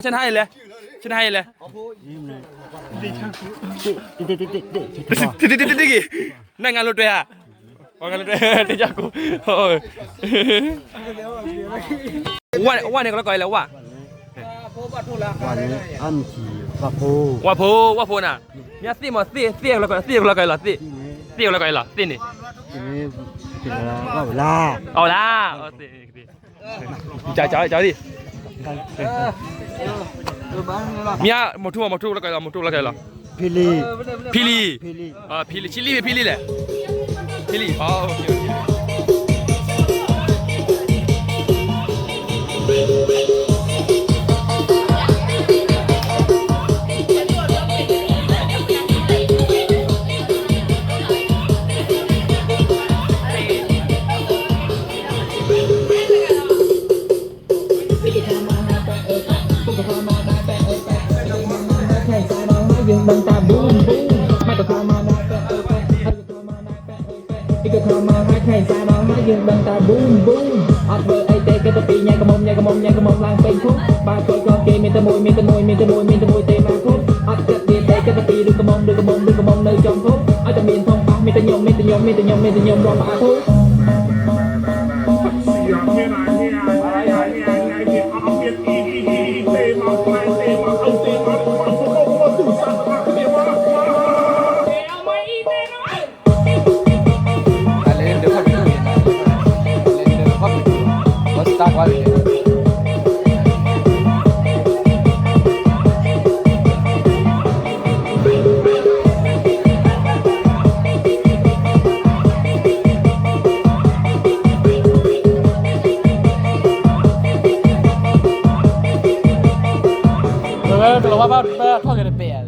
ဆနဟါအံၤလဲၣ်, ဆနဟါအံၤလဲၣ်, တ့တ့တ့တ့တ့တ့, နငါလိတွဲဧါ, တ့ကၠၢ်ကိၣ်, ဝၣ်န့ၣ်ကလီကီးအံၤလဲၣ်, ဝၣ်, ဝၣ်ဖိ, ဝၣ်ဖိနၤ, မ့ၢ်သ့ၣ်မးသ့ၣ်, သ့ၣ်ကလီကီးအံၤလီၤ, သ့ၣ်, သ့ၣ်ကလီကီးအံၤလီၤ, သ့ၣ်န့ၣ်, သ့ၣ်ကလီကီးအံၤလီၤ, သ့ၣ်န့ၣ်, အီၣ်လါ, မ့ၢ်မိၢ်ထူ, မိၢ်ထူကလီကီးအံၤလီၤ, မိၢ်ထူကလီကီးအံၤလီၤ, ဖံလံၤ, ဖံလံၤ, ဖံလံၤ, ဖံလံၤလဲၣ်, ဖံလံၤ, ဖံလံၤ, ကလီၤဘၣ်ဘၣ်ထီၣ်က့ၤတပဲာ်ဧါ,